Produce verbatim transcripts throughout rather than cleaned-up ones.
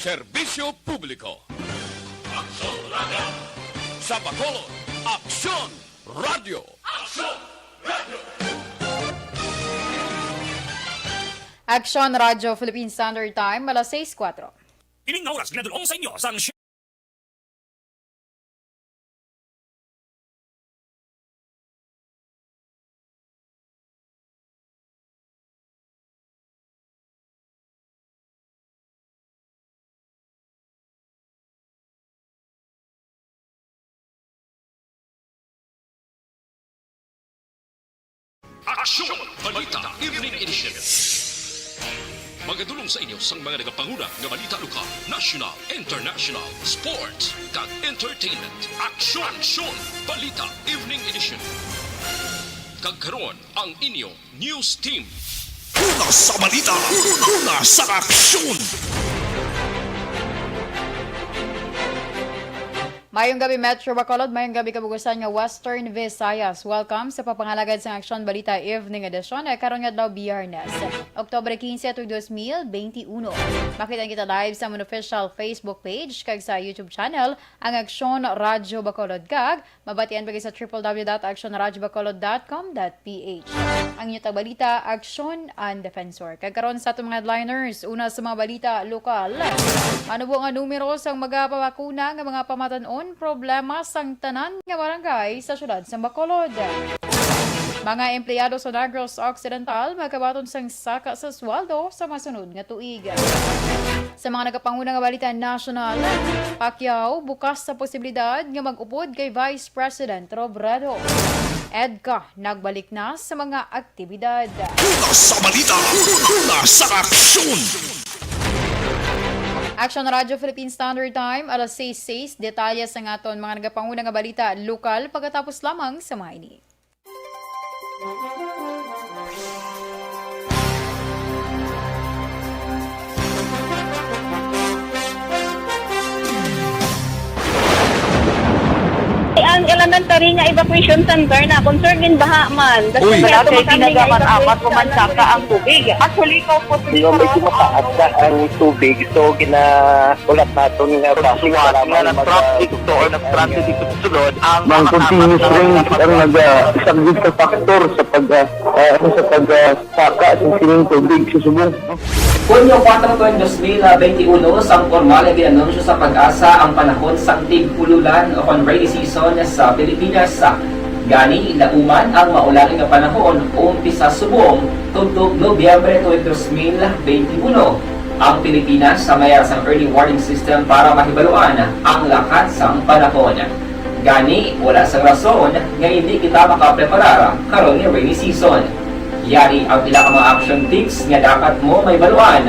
Serbisyo Publiko. Sa Bacolod, Aksyon Radyo. Aksyon Radyo Philippine Standard Time, alas sais kuwatro. Ining nga oras ginadul-ong sa inyo sang Aksyon! Balita Evening Edition. Magadulong sa inyo sang mga nagapanguna nga balita lokal, national, international, sports, kag entertainment. Aksyon! Aksyon! Balita Evening Edition. Kag karon ang inyo news team. Una sa balita, una sa aksyon. Mayong gabi, Metro Bacolod. Mayong gabi, kabugusan nga Western Visayas. Welcome sa pagpangalagad sang Aksyon Balita Evening Edition. Eh, karon nga adlaw, Biyernes, Oktubre quince, tuig dos mil veintiuno. Makita kita live sa amon official Facebook page kag sa YouTube channel, ang Aksyon Radyo Bacolod, kag mabatian pa sa triple W dot action radyo bacolod dot com dot P H. Ang inyo tagbalita, Aksyon and Defensor. Kag karon sa atong mga headliners, una sa mga balita lokal. Manubo nga numero sang magapabakuna nga mga pamatan-on, problema sang tanan nga barangay sa siyudad sang Bacolod. Mga empleyado sa Negros Occidental makabaton sang saka sa sweldo sa masunod nga tuig. Sa mga nagapanguna nga balita nasyonal, Pacquiao bukas sa posibilidad nga mag-upod kay Vice President Robredo. EDCA nagbalik na sa mga aktibidad. Una sa balita, una sa aksyon. Action Radyo Philippine Standard Time, alas sais sais. Detalye sa aton mga nagapanguna nga balita lokal pagkatapos lamang sa mga ini. Ang elementary nga evacuation center na concern gin baha man. Uy, wala kay tinaga man apat ko man saka ang tubig. Actually, ko po. Di ba may tumataas na ang tubig, so ginaulat naton nga basi para nga nag-traffic to or nag-traffic dito sa sulod ang mga continuous rains ang nagasaglit sa factor sa pag ah, ah, ano, sa pag ah, saka sa sining tubig sa subong. Hunyo kuwatro, dos mil benti uno, sang pormal nga gin-anunsyo sa PAGASA ang panahon sang tig-ululan o kon rainy season sa Pilipinas. Gani, lauman ang maulan nga panahon umpisa subong tubtob Nobyembre tuig dos mil benti uno. Ang Pilipinas sa mayar sang early warning system para mahibaluan ang lakat sang panahon. Gani, wala sang rason nga indi kita makapreparar karon nga rainy season. Yari ang pila ka mga action tips nga dapat mo mahibaluan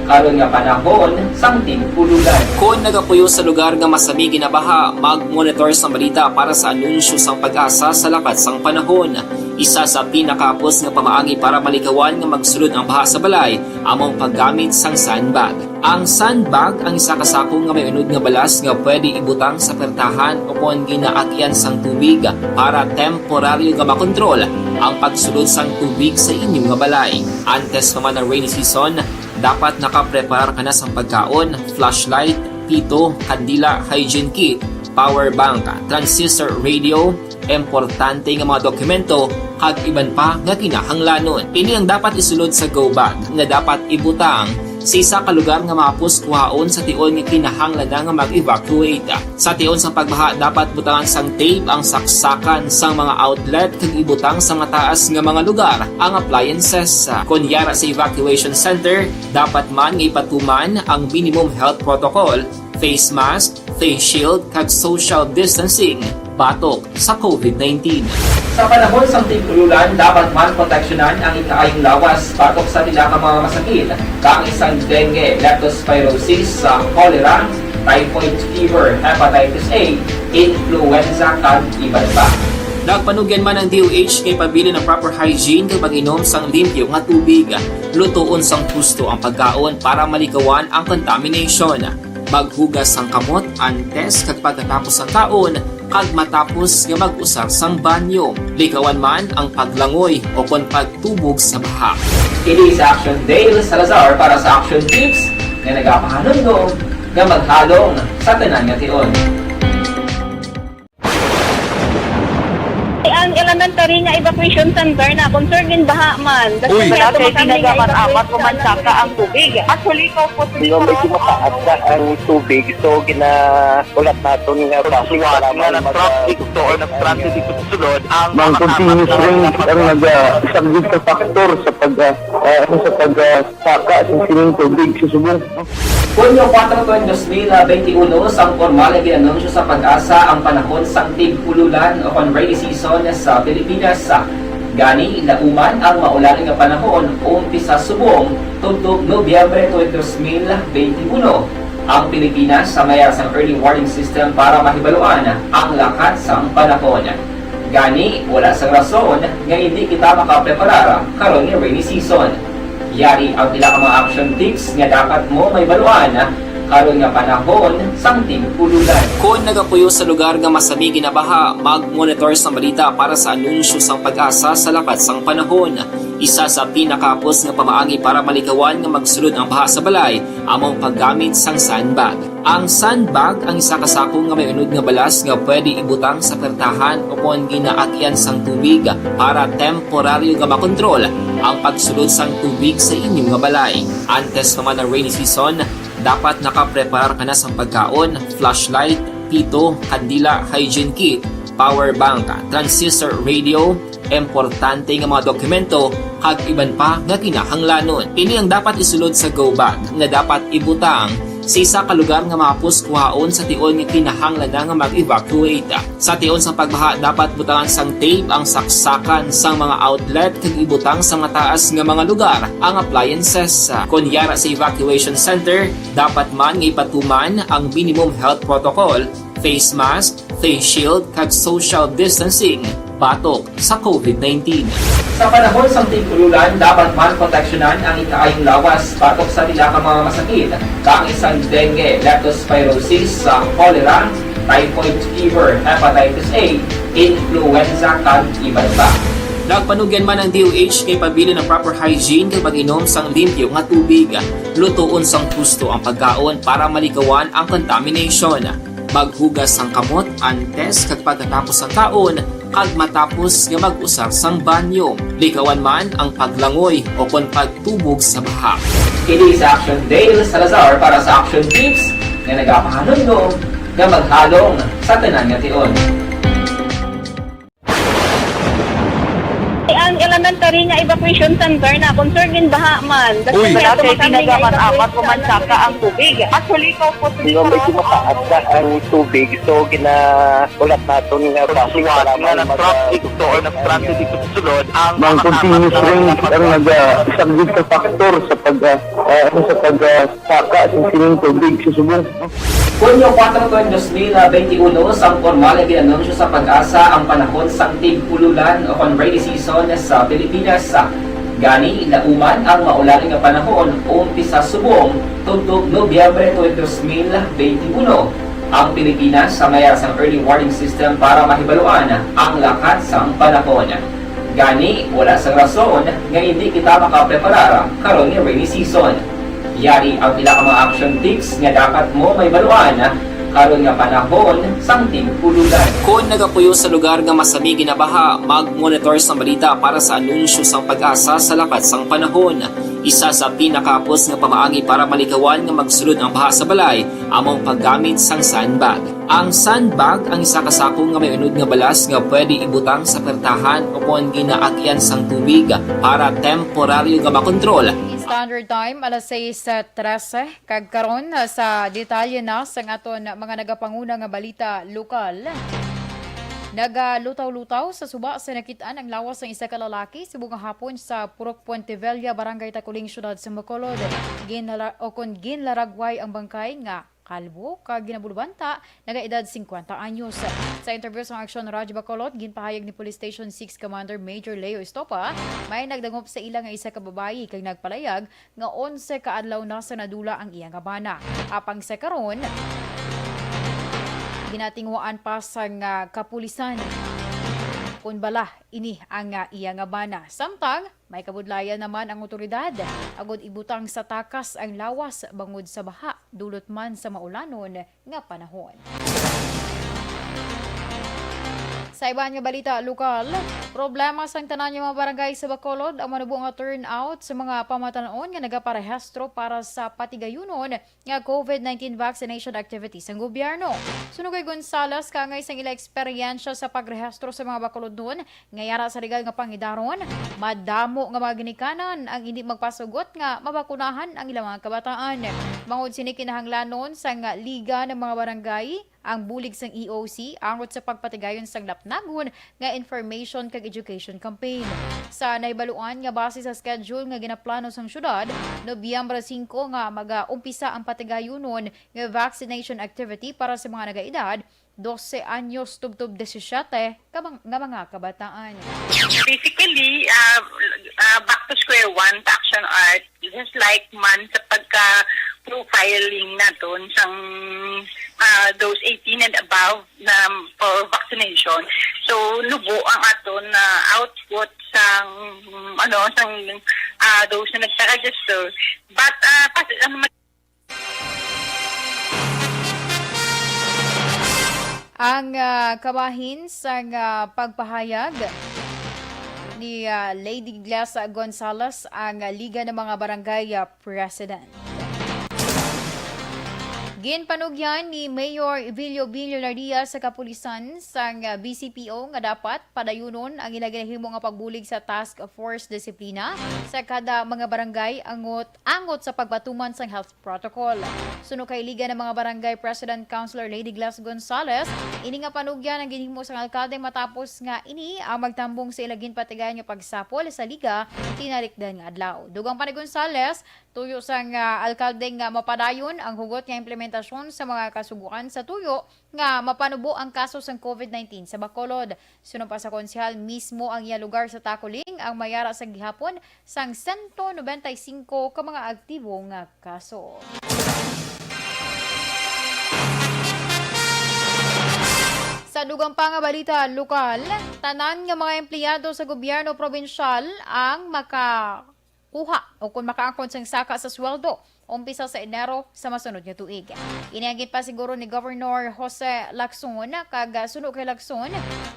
karon nga panahon sang tig-ululan. Kon nagapuyo sa lugar nga masami ginabaha, mag-monitor sang balita para sa anunsyo sang PAGASA sa lakat sang panahon. Isa sa pinakahapos nga pamaagi para malikawan nga magsulod ang baha sa balay amo ang paggamit sang sandbag. Ang sandbag ang isa ka sako nga may unod nga balas nga pwede ibutang sa pertahan o kon ginaagyan sang tubig para temporaryo nga makontrol ang pagsulod sang tubig sa inyo nga balay. Antes pa man ang rainy season, dapat nakapreparar ka na sang pagkaon, flashlight, pito, kandila, hygiene kit, power bank, transistor radio, importante nga mga dokumento, kag iban pa nga kinahanglanon. Ini ang dapat isulod sa go bag nga dapat ibutang sa isa ka lugar nga mahapos kuhaon sa tion nga kinahanglan na nga mag-evacuate. Sa tion sang pagbaha, dapat butangan sang tape ang saksakan sang mga outlet kag ibutang sa mataas nga mga lugar ang appliances. Kon yara sa evacuation center, dapat man nga ipatuman ang minimum health protocol, face mask, face shield, kag social distancing batok sa COVID nineteen. Sa panahon sang tig-ululan, dapat man proteksyonan ang ikaayong lawas batok sa pila ka mga masakit, kaangay sang dengue, leptospirosis, cholera, typhoid fever, hepatitis A, influenza, kag iban pa. Nagpanugyan man ang D O H nga ipabilin ang proper hygiene kag pag-inom sang limpyo nga tubig. Lutoon sang husto ang pagkaon para malikawan ang contamination. Maghugas sang kamot antes kag pagkatapos sang kaon kag matapos nga mag-usar sang banyo. Likawan man ang paglangoy o kon pagtubog sa baha. Ini si Action Dale Salazar para sa Action Tips nga nagapahanumdom nga maghalong sa tanan nga tion. Ang elementary nga evacuation center na concerned gin baha man. Uy! Wala kay ginagaman amat ko man saka ang tubig. Actually, ikaw po, Di ba, medyo mataas na ang tubig, so ginaulat naton nga Suwat nga nag-traffic to or nag-stranded dito sa sulod ang mga continuous rain ang naga-, subject sa factor sa pag, ah, ah, ano, sa pag, ah, saka sa sining tubig sa subong. Hunyo kuwatro, dos mil benti uno, sang pormal nga gin-anunsyo sa PAGASA ang panahon sang tig-ululan o kon rainy season sa Pilipinas. Gani, lauman ang maulan nga panahon umpisa subong tubtob Nobyembre twenty, dos mil benti uno. Ang Pilipinas sa mayar sang early warning system para mahibaluan ang lakat sang panahon. Gani, wala sang rason nga indi kita makapreparar karon nga rainy season. Yari ang pila ka mga action tips nga dapat mo mahibaluan karon nga panahon sang tig-ululan. Kon nagapuyo sa lugar nga masami ginabaha, mag-monitor sang balita para sa anunsyo sang PAGASA sa lakat sang panahon. Isa sa pinakahapos nga pamaagi para malikawan nga magsulod ang baha sa balay amo ang paggamit sang sandbag. Ang sandbag ang isa ka sako nga may unod nga balas nga pwede ibutang sa pertahan o kon ginaagyan sang tubig para temporaryo nga makontrol ang pagsulod sang tubig sa inyo nga balay. Antes pa man ang rainy season, dapat nakapreparar ka na sang pagkaon, flashlight, pito, kandila, hygiene kit, power bank, transistor radio, importante nga mga dokumento, kag iban pa nga kinahanglanon. Ini ang dapat isulod sa go bag nga dapat ibutang sa isa ka lugar nga mahapos kuhaon sa tion nga kinahanglan na nga mag-evacuate. Sa tion sa pagbaha, dapat butangan sang tape ang saksakan sang mga outlet kag ibutang sa mataas nga mga lugar ang appliances. Kon yara sa evacuation center, dapat man nga ipatuman ang minimum health protocol, face mask, face shield, kag social distancing batok sa COVID nineteen. Sa panahon sang tig-ululan, dapat man proteksyonan ang ikaayong lawas batok sa pila ka mga masakit, kaangay sang dengue, leptospirosis, sa cholera, typhoid fever, hepatitis A, influenza, kag iban pa. Nagpanugyan man ang D O H nga ipabilin ang proper hygiene kag pag-inom sang limpyo nga tubig. Lutoon sang husto ang pagkaon para malikawan ang contamination. Maghugas sang kamot antes kag pagkatapos sang kaon kag matapos nga mag-usar sang banyo. Likawan man ang paglangoy o kon pagtubog sa baha. Kini si Action Dale Salazar para sa Action Tips nga nagapahanumdom nga maghalong sa tanan nga tion. Ang elementary nga evacuation center na concerned gin baha man. Uy! Wala kay ginagaman amat ko man saka ang tubig. Actually, ikaw po, Di ba, medyo mataas na ang tubig, so ginaulat naton nga suwat nga nag-traffic to or nag-stranded dito sa sulod ang mga continuous rain ang naga-, subject sa factor sa pag, ah, ah, ano, sa pag, ah, saka sa sining tubig sa subong. Hunyo kuwatro, dos mil benti uno, sang pormal nga gin-anunsyo sa PAGASA ang panahon sang tig-ululan o kon rainy season sa Pilipinas. Gani, lauman ang maulan nga panahon umpisa subong tubtob Nobyembre twenty, dos mil benti uno. Ang Pilipinas sa mayar sang early warning system para mahibaluan ang lakat sang panahon. Gani, wala sang rason nga indi kita makapreparar karon nga rainy season. Yari ang pila ka mga action tips nga dapat mo mahibaluan karon nga panahon sang tig-ululan. Kon nagapuyo sa lugar nga masami ginabaha, mag-monitor sang balita para sa anunsyo sang PAGASA sa lakat sang panahon. Isa sa pinakahapos nga pamaagi para malikawan nga magsulod ang baha sa balay amo ang paggamit sang sandbag. Ang sandbag ang isa ka sako nga may unod nga balas nga pwede ibutang sa pertahan o kon ginaagyan sang tubig para temporaryo nga makontrol. Standard Time, alas sais trese, kag karon, ah, sa detalye na sang aton mga nagapanguna nga balita lokal. Nagalutaw-lutaw sa suba sa nakit-an ang lawas sang isa ka lalaki subong nga hapon sa Purok Puente Vella, Barangay Taculing, Siyudad sa Bacolod. Ginla-, o kon ginlaragway ang bangkay nga kalbo kag ginabulbanta, nagaedad singkwenta anyos. Sa interview sa Aksyon Radyo Bacolod, ginpahayag ni Police Station six Commander Major Leo Estopa, may nagdangop sa ila nga isa ka babayi kag nagpalayag nga onse ka adlaw na sa nadula ang iya nga bana. Apang sa karon, ginatinguhaan pa sang, ah, kapulisan kon bala ini ang, ah, iya nga bana. Samtang, May kabudlayan naman ang awtoridad agod ibutang sa takas ang lawas bangod sa baha dulot man sa maulanon nga panahon. Sa iban nga balita lokal, problema sang tanan nga mga barangay sa Bacolod ang manubo nga turnout sa mga pamatan-on nga nagaparehistro para sa patigayunon nga COVID nineteen vaccination activities sang gobyerno. Suno kay Gonzales, kaangay sang ila eksperyensya sa pagrehistro sa mga Bacolodnon nga yara sa legal nga pangidaron, madamo nga mga ginikanan ang hindi magpasugot nga mabakunahan ang ilang mga kabataan. Bangod sini, kinahanglanon sang Liga ng mga Barangay ang bulig sang E O C angot sa pagpatigayon sang lapnagon nga information kag education campaign. Sa nahibaluan nga base sa schedule nga ginaplano sang syudad, Nobyembre singko nga mag-umpisa ang patigayunon nga vaccination activity para sa mga nagaedad dose anyos tubtob disisiete ka mga, nga mga kabataan. Basically, uh, uh, back to square one, Action Art, just like man sa pagka-profiling naton sang uh, those eighteen and above na for vaccination. So, nubo ang aton na output sang ano sang uh, those na nagpa-register. But uh, pas, ano, Ang ah, kabahin sang ah, pagpahayag ni ah, Lady Glass Gonzales, ang ah, Liga ng mga Barangay ah, President. Ginpanugyan ni Mayor Evilio Villardia sa kapulisan sang ah, B C P O nga dapat padayunon ang ila ginahimo nga pagbulig sa task force disiplina sa kada mga barangay angot angot sa pagpatuman sang health protocol. Suno kay Liga ng mga Barangay President Councilor Lady Glass Gonzales, ini nga panugyan ang ginhimo sang alkalde matapos nga ini ang magtambong sa ila ginpatigayan nga pagsapol sa Liga tinalikdan nga adlaw. Dugang pa ni Gonzales, tuyo sang ah, alkalde nga mapadayon ang hugot nga implementasyon sa mga kasugoan sa tuyo nga mapanubo ang kaso sang COVID nineteen sa Bacolod. Suno pa sa konsehal, mismo ang iya lugar sa Tacoling ang mayara sa gihapon sang sento nobenta y singko ka mga aktibo nga kaso. Sa dugang pa nga balita lokal, tanan nga mga empleyado sa gobyerno probinsyal ang makakuha o kung makaangkon sang saka sa sweldo umpisa sa Enero sa masunod nga tuig. Ini ang ginpasiguro ni Governor Jose Lacson, kag suno kay Lacson,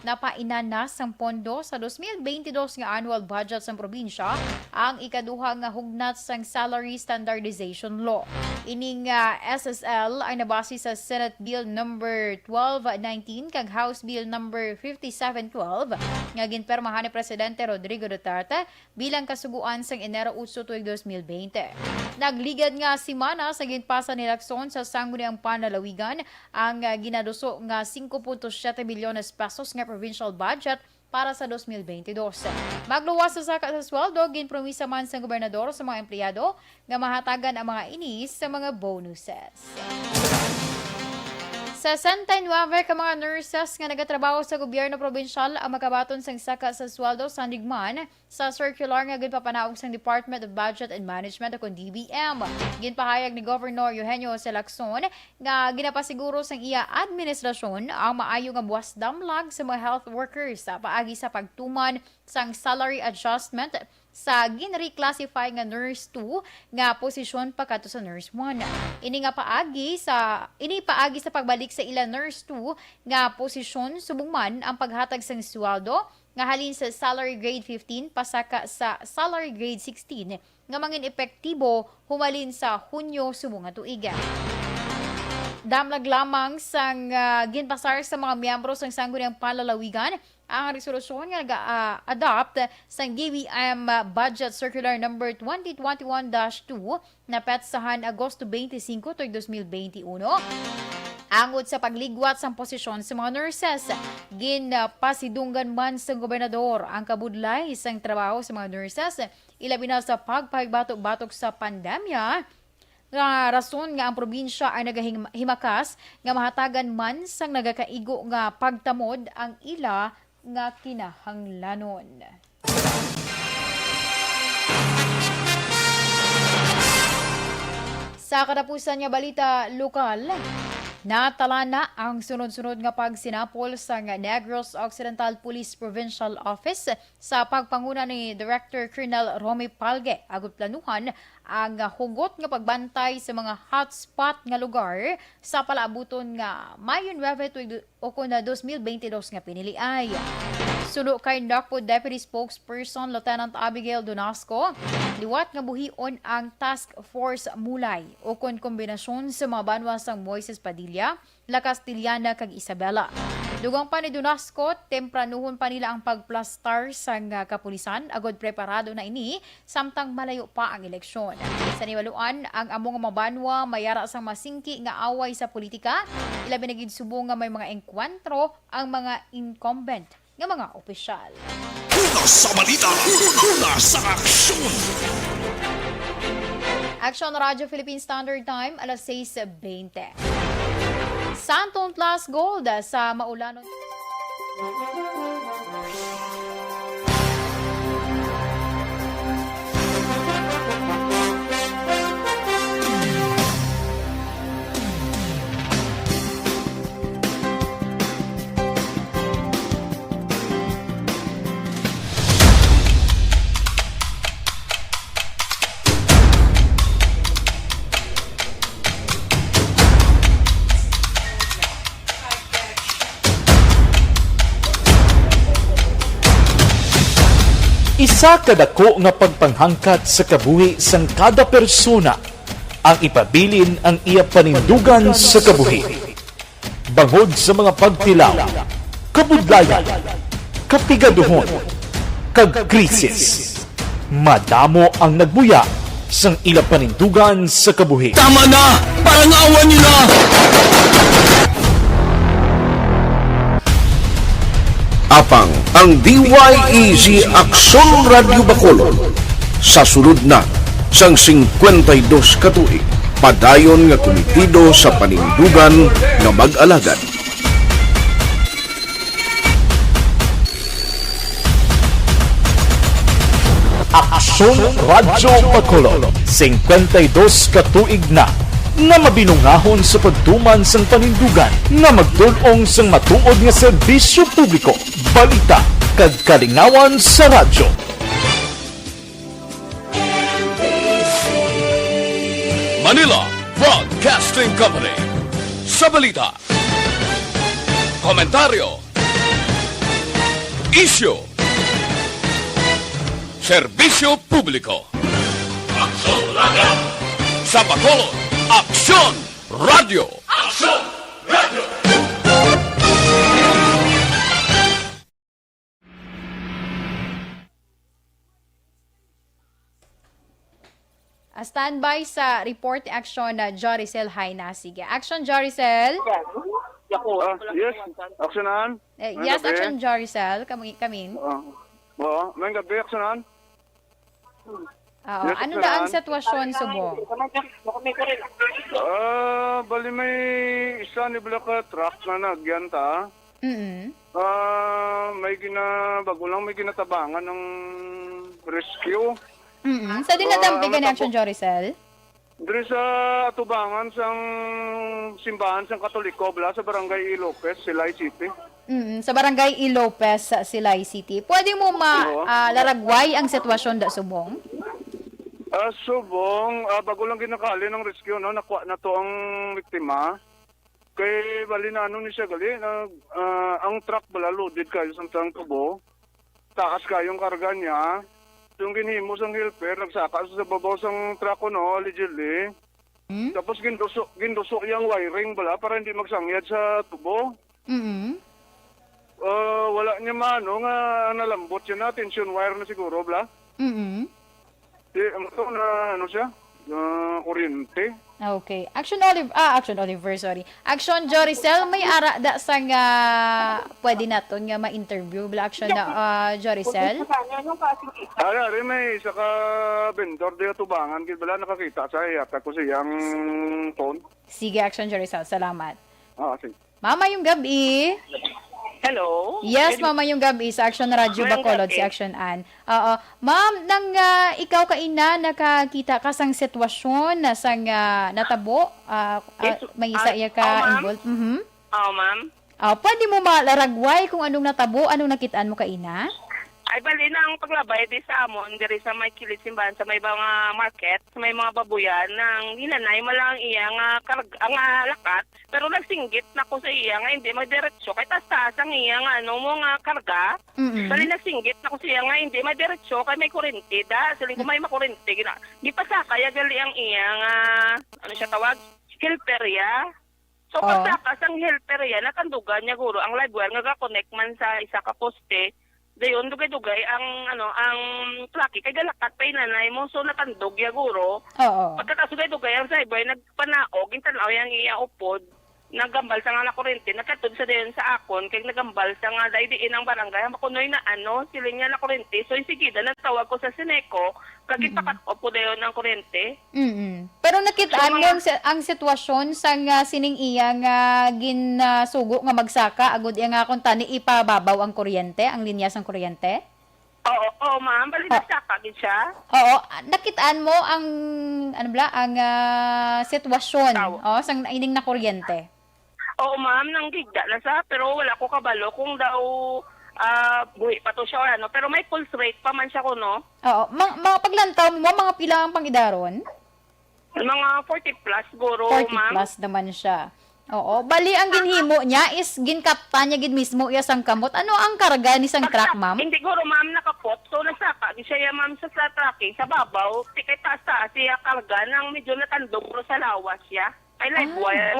napainan na sang pondo sa dos mil beintidos nga annual budget sang probinsya ang ikaduha nga hugnat sang Salary Standardization Law. Ining ah, S S L ay nabase sa Senate Bill number twelve nineteen kag House Bill number fifty-seven twelve nga ginpirmahan ni Presidente Rodrigo Duterte bilang kasugoan sang Enero otso tuig dos mil bente. Nagligad nga semana sa ginpasa ni Lacson sa Sangguniang Panlalawigan ang ah, ginaduso nga singko punto siyete bilyones pesos nga provincial budget para sa dos mil beintidos. Magluwas sa saka sa sweldo, ginpromisa man sang gobernador sa mga empleyado nga mahatagan ang mga ini sa mga bonuses. Sesenta y nuebe ka mga nurses nga nagatrabaho sa gobyerno probinsyal ang makabaton sang saka sa sweldo, sandig man sa circular nga ginpapanaog sang Department of Budget and Management, o kon D B M. Ginpahayag ni Governor Eugenio Jose Lacson nga ginapasiguro sang iya administrasyon ang maayo nga buwas damlag sa mga health workers sa paagi sa pagtuman sang salary adjustment sa gin-reclassify nga Nurse two nga posisyon pakadto sa Nurse one. Ini nga paagi sa ini paagi sa pagbalik sa ila Nurse two nga posisyon, subong man ang paghatag sang sweldo nga halin sa salary grade fifteen pasaka sa salary grade sixteen nga mangin epektibo humalin sa Hunyo subong nga tuig. Damlag lamang sang ah, ginpasar sa mga miyembro sang Sangguniang Panlalawigan ang resolusyon nga nag-adopt sang D B M Budget Circular Number twenty twenty-one dash two na petsahan Agosto twenty-five tuig dos mil twenty-one. Angot sa pagligwat sang posisyon sa mga nurses, ginpasidunggan man sang gobernador ang kabudlay sang trabaho sa mga nurses, ilabi na sa pagpahigbatok-batok sa pandemya, nga rason nga ang probinsya ay nagahimakas nga mahatagan man sang nagakaigo nga pagtamod ang ila nga kinahanglanon. Sa katapusan nga balita lokal, Natala na ang sunod-sunod nga pagsinapol sang Negros Occidental Police Provincial Office sa pagpanguna ni Director Colonel Romy Palge, agud planuhan ang hugot nga pagbantay sa mga hotspot nga lugar sa palaabuton nga Mayo nuebe tuig ukon na dos mil bente dos nga piniliay. Suno kay NOCPO Deputy Spokesperson Lieutenant Abigail Donasco, liwat nga buhion ang Task Force Mulay ukon kombinasyon sa mga banwa sang Moises Padilla, La Castellana kag Isabela. Dugang pa ni Donasco, tempranuhon pa nila ang pagplastar sang, ah, kapulisan agod preparado na ini samtang malayo pa ang eleksyon. Sa niwaluan, ang amo nga mga banwa may ara sang masingki nga away sa politika, ilabi na gid subong nga may mga engkwentro ang mga incumbent nga mga opisyal. Una sa balita, una sa aksyon. Action Radio Philippine Standard Time, alas sais bente. Santon Plus Gold sa maulanon. Isa ka dako nga pagpanghangkat sa kabuhi sang kada persona ang ipabilin ang iya panindugan sa kabuhi. Bangod sa mga pagtilaw, kabudlayan, kapigaduhon, kag krisis, madamo ang nagbuya sang ila panindugan sa kabuhi. Tama na! Parangawan niyo na! Apang ang D Y E G Aksyon Radyo Bacolod sa sulod na sang singkwenta y dos ka tuig, padayon nga kumitido sa panindugan nga mag-alagad. Aksyon Radyo Bacolod, singkwenta y dos ka tuig na nga mabinungahon sa pagtuman sang panindugan nga magtul-ong sang matuod nga serbisyo publiko, balita, kag kalingawan sa radyo. Manila Broadcasting Company. Sa balita, komentaryo, isyu, serbisyo publiko. Aksyon Radyo. Sa Bacolod, Aksyon Radyo. Aksyon Radyo. Ah, standby sa report, Action, ah, Joricel Haina. Sige. Action, Joricel. Ah, yes. Action, Ann. Eh, yes, Action, Joricel. Kami, kami. Ah, oo. Maayong gabi, Action, Ann. Oo. Yes, ano na ang sitwasyon subong? Ah, bali may isa ni bala ka truck na nagyan ta. Mm. Ah, may gina-, bago lang may ginatabangan ng rescue. Mm. Sa din nadampi gani, Action Joricel? Diri sa atubangan sang simbahan sang Katoliko, bala, sa Barangay E. Lopez, Silay City. Mm, sa Barangay E. Lopez, sa Silay City. Pwede mo ma-, ah, laragway ang sitwasyon da subong? Ah, subong, ah, bago lang ginakali ng rescue, no? Nakuha na to ang biktima. Kay bali na ano ni siya gali, nag-, ah, ang truck bala loaded kayo sa, sa tubo. Taas kayo ang karga niya. Yung ginhimo sang helper, nagsaka sa babaw sang truck, no, allegedly. Hmm? Tapos ginduso, ginduso yung wiring bala para hindi magsangyad sa tubo. Mm-mm. Ah, wala niya maano nga nalambot siya na, tension wire na siguro, bla. Mm-mm. Di, ano to, na ano siya? Na kuryente. Okay. Action Oliver, ah, Action Oliver, sorry. Action Joricel, may ara da sang pwede naton nga ma-interview, bla, Action na, ah, Joricel? Ari, ari, may isa ka vendor di atubangan, kit bala nakakita sa yata ko siyang phone. Sige, Action Joricel, salamat. Ah, sige. Maayong gabi. Hello? Yes, Good ma'am, mayong gabi sa Action Radio Mayong Bacolod, si gabi. Action Ann. Oo. Ma'am, nang, ah, ikaw kaina nakakita ka sang sitwasyon na sang, ah, natabo, ah, ah, Yes, may isa ah, iya ka oo, ma'am. involved? Mhm. Oo, ma'am. Ah, pwede mo malaragway kung anong natabo, anong nakitaan mo kaina? Ay, bali na ang paglabay di sa amon, diri sa may kilid simbahan, sa may mga market, sa may mga babuyan, nang hinanay mo lang iya nga karag-, ang, ah, lakat, pero nagsinggit na ko sa iya nga hindi magdiretso, kay taas-taas ang iya nga, ano mo, nga karga. Mm-mm. Bali, nagsinggit na ko sa iya nga hindi magdiretso, kay may kurente da. Siling ko, "May makurente." Gina-, gipasaka ya gali ang iya nga, ano siya tawag? Helper ya. So, Oh. pagsaka sang helper ya, natandugan niya guro ang live wire nga ga-connect man sa isa ka poste. Dayon, dugay-dugay ang, ano, ang truck, kay galakat pa inanay mo. So, natandog ya guro. Oo. Pagkatapos, dugay-dugay ang driver, nagpanaog, gintan-aw yang iya upod. Nagambal sa nga nakurente, nagkatod sa dayon sa akon, kay nagambal sa nga, "Dai, diin ang barangay, makunoy na, ano, siling niya, nakurente." So, sige, da, nagtawag ko sa Seneco, kag Mm-mm. ginpakat-off ko dayon ang kurente. Mm-mm. Pero nakit-an So, mo mga ang si-, ang sitwasyon sa nga sining iya nga ginasugo nga magsaka agud iya nga kung tani ipababaw ang kuryente, ang linya sang kuryente? Oo, oo, ma'am. Bali, Oh. nagsaka gid siya. Oo, ah, nakit-an mo ang, ano bala, ang, ah, sitwasyon, Tao. oh, sang ining nakuryente? Oo, ma'am, nanggigda na sa, pero wala ko kabalo kung daw, ah, buhi pa to siya or ano. Pero may pulse rate pa man siya kuno. Oo. Mang-, mga paglantaw mo, mga pila ang pangidaron? Mga forty plus, guro, Forty ma'am. plus naman siya. Oo. Bali, ang ginhimo niya is ginkaptan niya gid mismo iya sang kamot. Ano ang karga ni sang truck, Pagka-, ma'am? hindi, guro, ma'am, nakapot. So, nagsaka gid siya, ya, ma'am, sa, sa truck, eh, sa babaw. Ti kay taas-taas siya karga, nang medyo natandog, guro, sa lawas siya. Ay, live Ah. wire.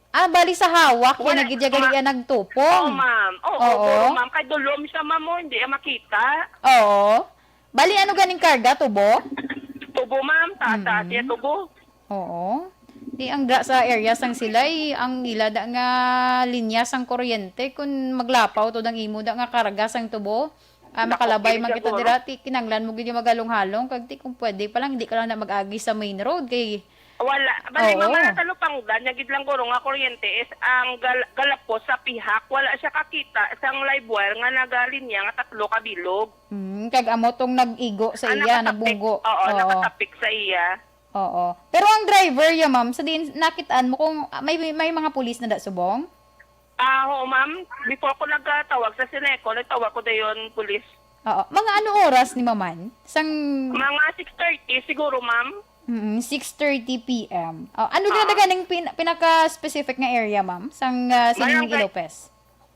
Ah, bali sa hawak, yan Wala, na gid iya gali ma-, iya nagtupong. Oo, ma'am. Oo, Oo. guro, ma'am. Kay dulom siya, ma'am, oh, hindi iya makita. Oo. Bali, ano ganing karga? Tubo? Tubo, ma'am. Taas-taas Mm. siya, tubo. Oo. Di ang dra sa area sang silay, ang ila da nga linya sang kuryente, kun maglapaw to dang imo da nga karga sang tubo, ah, Dako, makalabay pili man siya, kita guro. dira, ti-, kinanglan mo gid yung magalong-halong, kag ti, kung pwede pa lang, hindi ka lang na mag-agi sa main road, kay Wala. Bali, Oo. ma'am, ang talupangdan niya gid lang, guro, nga kuryente is ang gal-, galapos sa pihak. Wala siya kakita sang live wire nga nagalinya nga tatlo ka bilog. Hmm, kag amo tong nag-igo sa Ah, iya, nakatapik. nagbunggo. Oo, Oo. nakatapik sa iya. Oo. Pero ang driver ya, ma'am, sa diin nakit-an mo kung, ah, may, may mga pulis na da subong? Ah, oo, ma'am. Before ko nagtawag sa Seneco, nagtawag ko dayon pulis. Oo. Mga ano oras ni maman? Sang Mga six thirty siguro, ma'am. Mm, six thirty P M. Oh, ano Ah. gid ang pin-, pinaka-specific nga area, ma'am, sang, ah, sining Barangay Ilopez?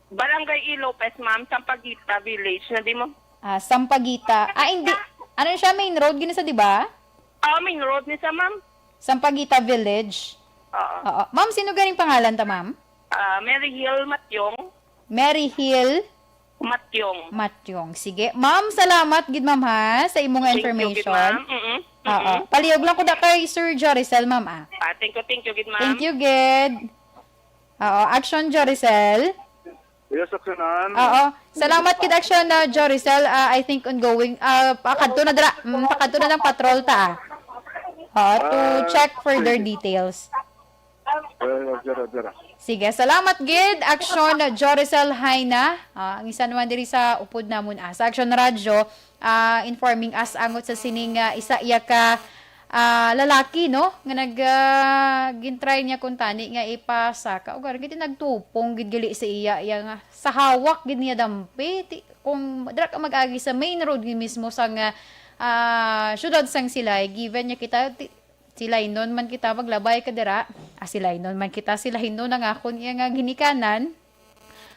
Barangay Ilopez, ma'am, Sampaguita Village, na di mo? Ah, Sampaguita. Ah, hindi. Ano siya, main road gini sa, di ba? Ah, main road ni sa, ma'am. Sampaguita Village. Oo. Oo. Ma'am, sino ganing pangalan ta, ma'am? Ah, Mary Hill Matyong. Mary Hill Matyong. Matyong. Sige. Ma'am, salamat gid, ma'am, ha, sa imo nga Thank you gid, information. ma'am. Mm-mm. Oo. Mm-mm. Palihog lang ko da kay Sir Joricel, ma'am, ah. Ah, thank you, thank you gid, ma'am. Thank you gid. Oo, action, Joricel. Yes, action, ma'am. Oo. Salamat gid, action, na Joricel. Ah, I think ongoing. Ah, pakadto na dira. Mm, pakadto na lang patrol ta, ah. Oo, to Ah, check further sige. details. Eh, Roger, Roger. Sige, salamat gid, Action Joricel Haina. Ah, ang isa naman diri sa upod namon, ah, sa Action Radio, ah, informing us angot sa sining, ah, isa iya ka, ah, lalaki, no, nga nag, ah, gintry niya kuntani nga ipasaka. Ug gid nagtupong gid gali sa iya, iya nga sa hawak gid niya dampi. Ti-, kung dira ka mag-agi sa main road gid mismo sang, ah, syudad sang Silay, given niya kita, ti-, Silaynon man kita, maglabay ka dira. Ah, Silaynon man kita, Silaynon ang akon iya nga ginikanan.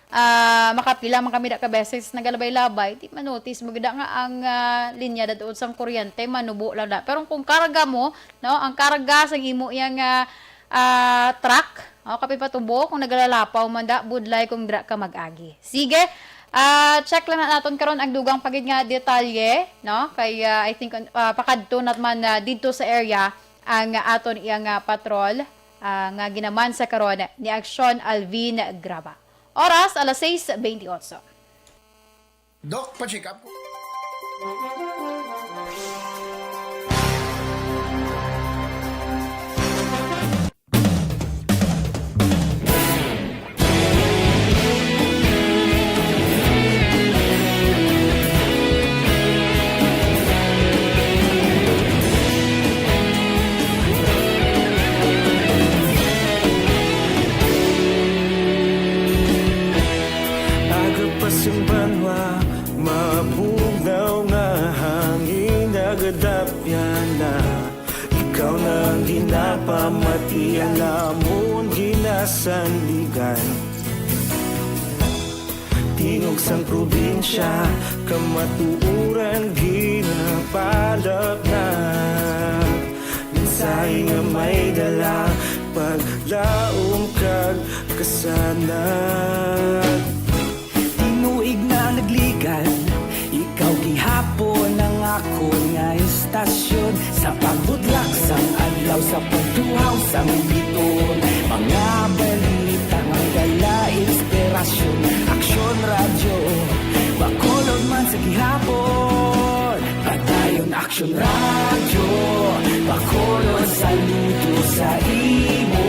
Ah, makapila man kami da ka beses nagalabay-labay, di ma-notice mo gid nga ang, ah, linya daw sang kuryente manubo lang da. Pero kung karga mo, no, ang karga sang imo iya nga, ah, truck, oh, kapin patubo kung nagalalapaw man da, budlay kung dira ka mag-agi. Sige, ah, check lang na naton karon ang dugang pa gid nga detalye, no? Kay, ah, I think, ah, pakadto na man, ah, didto sa area ang aton iya nga patrol, ah, nga ginaman sa karon ni Action Alvin Graba. Oras, alas sais bentiocho. Doc, pa-check up ko. Ti alamon ginasandigan, tingog sang probinsya, kamatuoran ginapalapnag. Mensahe nga may dala, paglaom kag kasanag. Tinuig na nagligan, ikaw gihapon ang akon nga istasyon. Sa pagbutlak sang adlaw, sa pagtuhaw sang bituon, mga balita nga may dala inspirasyon. Aksyon Radyo, Bacolod man sa gihapon. Padayon Aksyon Radyo, Bacolod saludo sa imo.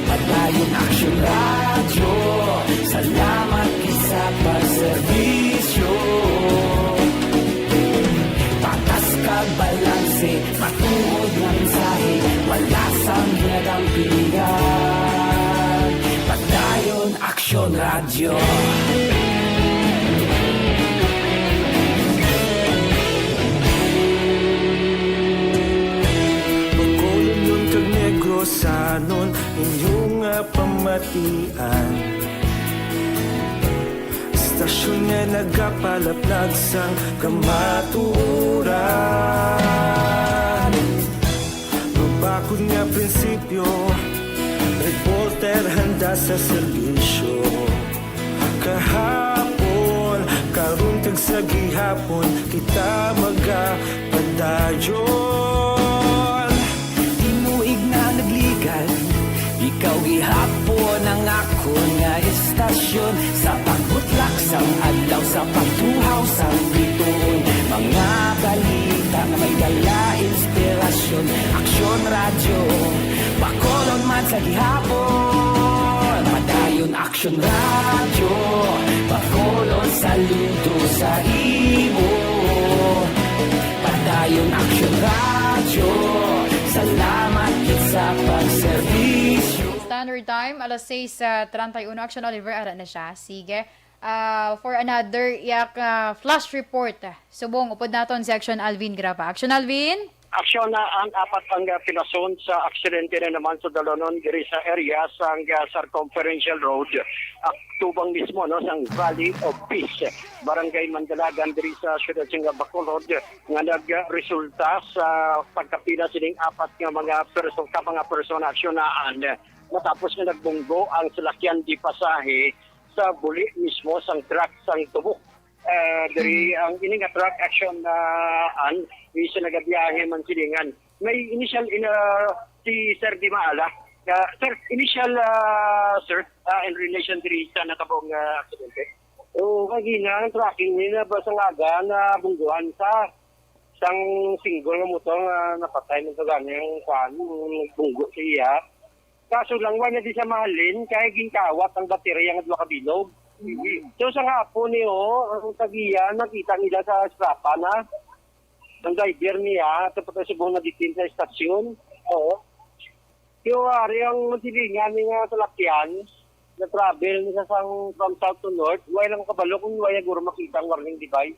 Padayon Aksyon Radyo, salamat gid sa pagserbisyo. Patas kag balanse, matuod nga mensahe, wala sang ginadampingan. Padayon Aksyon Radyo. Bacolodnon kag Negrosanon, inyo nga pamatian. Istasyon nga nagapalaplag sang kamatuoran. Mabakod nga prinsipyo, reporter handa sa serbisyo. Kahapon, karon kag sa gihapon, kita magapadayon. Tinuig na nagligan, ikaw gihapon ang akon nga istasyon. Sa pagbutlak sang adlaw, sa pagtuhaw sang bituon, mga balita nga may dala inspirasyon. Aksyon Radyo, Bacolod man sa gihapon. Padayon Aksyon Radyo, Bacolod saludo sa imo. Padayon Aksyon Radyo, salamat gid sa pagserbisyo. Standard Time, alas sais, ah, treinta y uno. Action Oliver, ara na siya. Sige. Ah, for another yak, ah, flash report, ah, subong upod naton si Action Alvin Graba. Action Alvin? Aksyon na ang apat ang, ah, pinason sa aksidente na naman sa dalonon diri sa area sang, ah, Circumferential Road, ah, tubang mismo, no, sang Valley of Peace, Barangay Mandalagan, diri sa siyudad sang Bacolod, nga nagresulta sa pagkapila sining apat nga mga perso-, ka mga persona aksyonahan matapos nga nagbunggo ang salakyan di pasahe sa buli mismo sang truck sang tubo. Ah, diri Mhm. ang ini nga truck action na an, isa nagabiyahe man silingan. May initial in, ah, si Sir Di Maala. Ah, sir, initial, ah, sir, ah, in relation diri sa natabong, ah, aksidente. Oo, kagina ang tracking ni na ba sa ngaga na bungguan sa isang single nga motor nga napatay man sa gani ang kuan, bunggo siya. Kaso lang, wala na di siya mahalin kay ginkawat ang baterya nga duha ka bilog. Mhm. So, sa hapon ni, oh, ang tagiya, nakita nila sa estrapa na ang driver niya, tapos subong na-detain sa estasyon. Oo. Kaya wari ang masilingan ni nga salakyan, na travel ni sa sang, from south to north, wala lang kabalo kung wala guro makita ang warning device.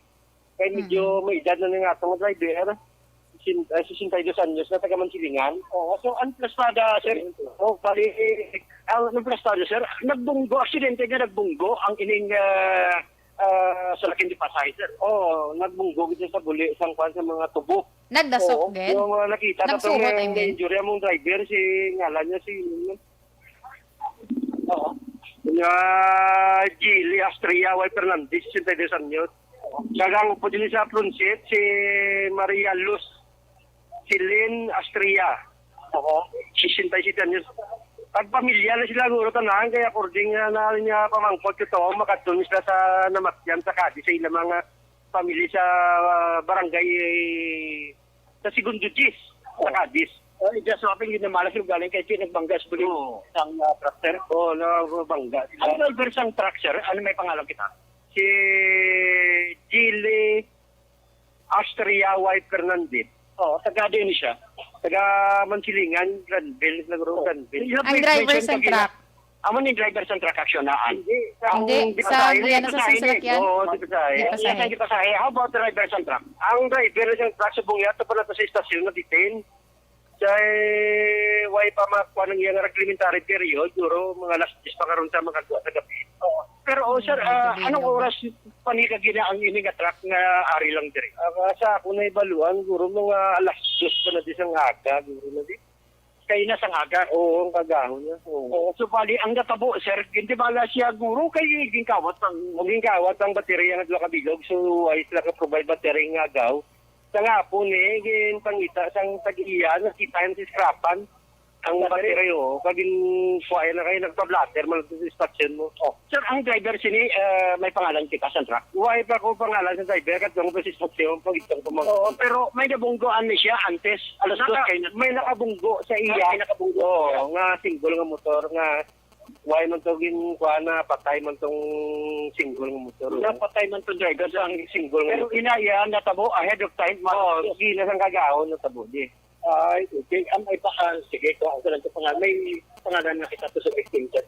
Kay medyo Mm. may edad na nga itong driver. Sin-, ay, sesenta y dos anyos na taga Mansilingan. Oo, so ang plastada, sir, oh, bali, ang, ang plastada, sir, nagbunggo, aksidente nga nagbunggo ang ining, ah, ah, sa laking di pasahe, sir. Oo, nagbunggo gid sa buli, sang kwan sa mga tubo. Nagdasok Oo, gid? Yung mga nakita, Nagsuhot, tapos I may, may mean. Injury among driver, si, ngalan niya si, Oo. Nga Jilly Astria Y Fernandez, sesenta y dos anyos. Kag ang upod din sa front seat, si Maria Luz Celine Astria. Oo. Sesenta y siete anyos. Pagpamilya na sila, guro, tanan, kaya according na, na, niya pamangkot ko to, makadto ni sila sa namatyan sa Cadiz sa ilang mga pamilya sa, ah, barangay, eh, sa Segundo Gis, sa Oo. Cadiz. Oh, just swapping, yun ang malas yung galing kay Chin, nagbangga sa buli Oo. Sang, ah, truck, sir. Oo, nagbangga sila. Ang driver sang truck, sir, ano may pangalan kita? Si Jilly Astria Y Fernandez. Oo, taga din siya. Taga Mansilingan, Granville, nagro Oo. Granville. You have Ang driver mentioned sang kanina, truck. Amo ni driver sang truck action na, an? Hindi. Ang Hindi, di sa pasahe, di giyan na sa pasahe ni. Salakyan. Oo, di pasahe. Di pasahe. Yes, ang di pasahe. How about driver sang truck? Ang driver sang truck, subong niya, ito pa na to sa istasyon, na-detain. Kay way pa makuha ang iyang reglementary period, siguro mga alas diyes pa karon sa mga dua sa gabi. Oo. Pero, oh, sir, Mm, ah, gabi anong lang. oras pa ni kagina ang ini nga truck nga ari lang diri? Ah, sa ako na ibaluan, siguro mga alas dos pa na di sang aga, siguro na di. Kay na sang aga? Oo, ang kagahon niya. Oo. Oo, so bali, ang natabo, sir, hindi bala siya guro kay ginkawat ang, ginkawat ang baterya nga duha ka bilog, so ay sila ka-provide battery nga agaw. Sa nga po ni, ginpangita sang tag-iya, nakita yung siskrapan. Ang Battery? battery, oo. Kag in, kuha na kayo, nagpa-blotter man sa station mo. Oh. Sir, ang driver sini, eh, may pangalan kita sa truck? Why pa ko pangalan sa driver? Kat lang ko si station, pag itong kumag- Oo, pero may nabunggoan ni siya antes. Alas dos Naka-, kayo na. may nakabunggo sa iya. May nakabunggo Oo, siya. nga single nga motor, nga why man to gin, kuha na, patay man tong single nga motor. Napatay man to driver sa ang single nga Pero motor. ina iya, natabo ahead of time, ma- Oo, sige na sang kagahon, natabo, di. Ay, okay. Ang may pa-, ah, sige, kuha ko lang ito pangalan. May pangalan na kita to sa victim, sir.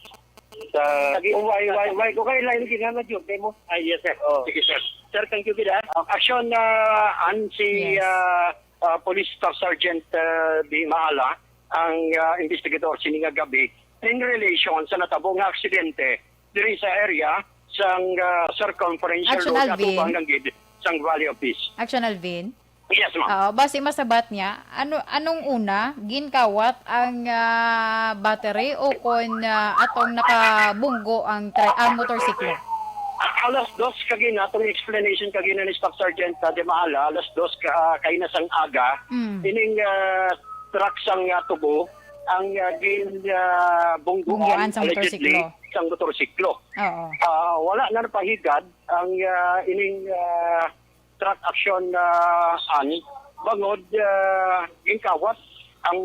Sa, Lagi- oh, why, why, why? Kung kailan yung ginana, yun, kay mo? Ah, yes, sir. Oh. Sige, sir. Sir, thank you, gid, ah. Ah, action, ah, an si, Yes. ah, ah, Police Staff Sergeant, ah, Di Maala, ang, ah, investigador sini nga gabi in relation sa natabo nga aksidente diri sa area sang, ah, Circumferential Action, Road, Alvin. atubang lang gid sang Valley of Peace. Action, Alvin. Yes, ma'am. Oo, basi masabat niya, ano, anong una, ginkawat ang, ah, battery o kon, ah, atong nakabunggo ang tri-, ang motorsiklo? Alas dos kagina, atong explanation kagina ni Staff Sergeant, ah, De Maala, alas dos ka, ah, kaina sang aga, Mm. ining, ah, truck sang, ah, tubo, ang, ah, gin, ah, bungguan, Bungguan sang allegedly, motorsiklo. sang motorsiklo. Oo. Ah, wala na napahigad ang, ah, ining, ah, truck action, ah, an bangod, ah, ginkawat ang,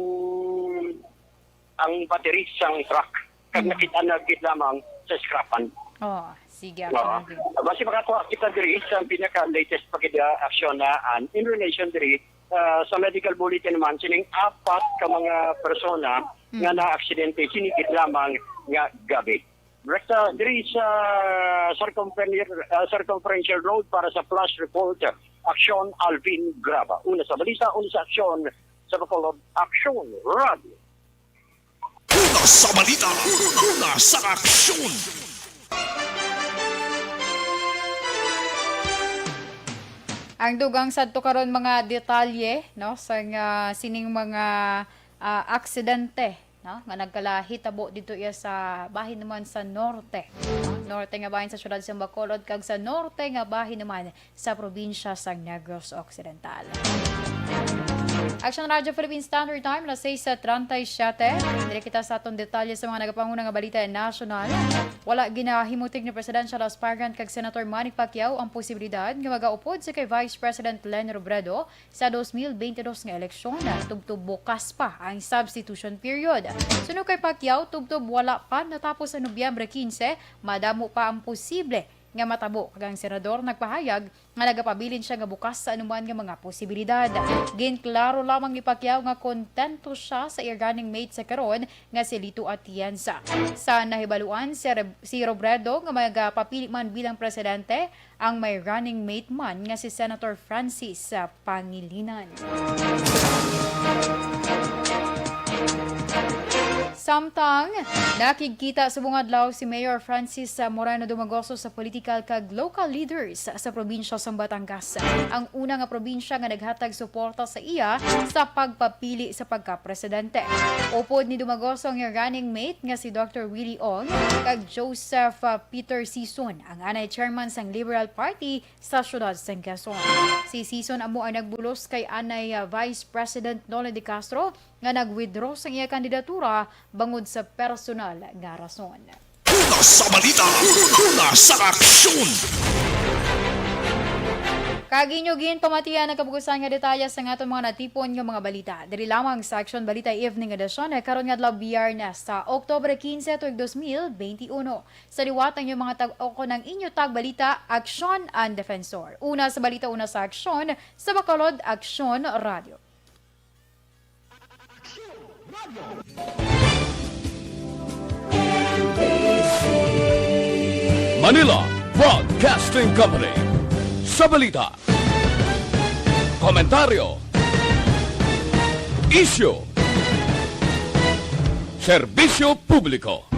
ang battery sang truck kag Mm. nakita na gid lamang sa scrapan. Oh, sige, Oo. Action Alvin. Basi makakuha kita diri sa pinaka-latest pa gid, ah, action na an in relation diri, ah, sa medical bulletin naman sining apat ka mga persona Mm. nga naaksidente sini gid lamang nga gabi. Direkta diri sa Circumferential, ah, Circumferential Road para sa flash report, Action Alvin Graba. Una sa balita, una sa aksyon sa Bacolod Action Radio. Una sa balita, una sa aksyon. Ang dugang sadto karon mga detalye, no, sa nga sining mga, ah, aksidente, no, nga nagkalahitabo dito iya sa bahin naman sa norte, no? Norte nga bahin sa siyudad sa Bacolod kag sa norte nga bahin naman sa probinsya sa Negros Occidental. Action Radio Philippine Standard Time, alas sais treinta y siete. Diri kita sa aton detalye sa mga nagapanguna nga balita nasyonal. Wala ginahimutig ni presidential aspirant kag Senator Manny Pacquiao ang posibilidad nga magaupod sa kay Vice President Leni Robredo sa dos mil bente dos nga eleksyon, tubtob bukas pa ang substitution period. Suno kay Pacquiao, tubtob wala pa natapos ang Nobyembre quince, madamo pa ang posible nga matabo, kag ang senador nagpahayag nga nagapabilin siya nga bukas sa anuman nga mga posibilidad. Ginklaro lamang ni Pacquiao nga kontento siya sa iya running mate sa karon nga si Lito Atienza. Sa nahibaluan, si Re-, si Robredo nga magapapili man bilang presidente, ang may running mate man nga si Senator Francis, ah, Pangilinan. Samtang nakigkita subong adlaw si Mayor Francis, ah, Moreno Dumagoso sa political kag local leaders sa probinsya sa Batangas, ang una nga probinsya nga naghatag suporta sa iya sa pagpapili sa pagkapresidente. Upod ni Dumagoso ang running mate nga si Doctor Willie Ong kag Joseph, ah, Peter Sison, ang anay chairman sang Liberal Party sa siyudad sang Quezon. Si Sison amo ang nagbulos kay anay, ah, Vice President Nolly De Castro nga nag-withdraw sang iya kandidatura bangod sa personal nga rason. Una sa balita, una sa aksyon. Kag inyo ginpamatian ang kabugusan nga detalye sa aton mga natipon nga mga balita. Diri lamang sa Aksyon Balita Evening Edition, eh, karon nga adlaw, Biyernes, sa Oktubre quince, tuig dos mil bente uno. Sa liwat ang inyong mga tag-, o kon ang inyo tagbalita, Aksyon ang Defensor. Una sa balita, una sa aksyon, sa Bacolod Aksyon Radio. Manila Broadcasting Company. Sa balita, komentaryo, isyu, Serbisyo Publiko.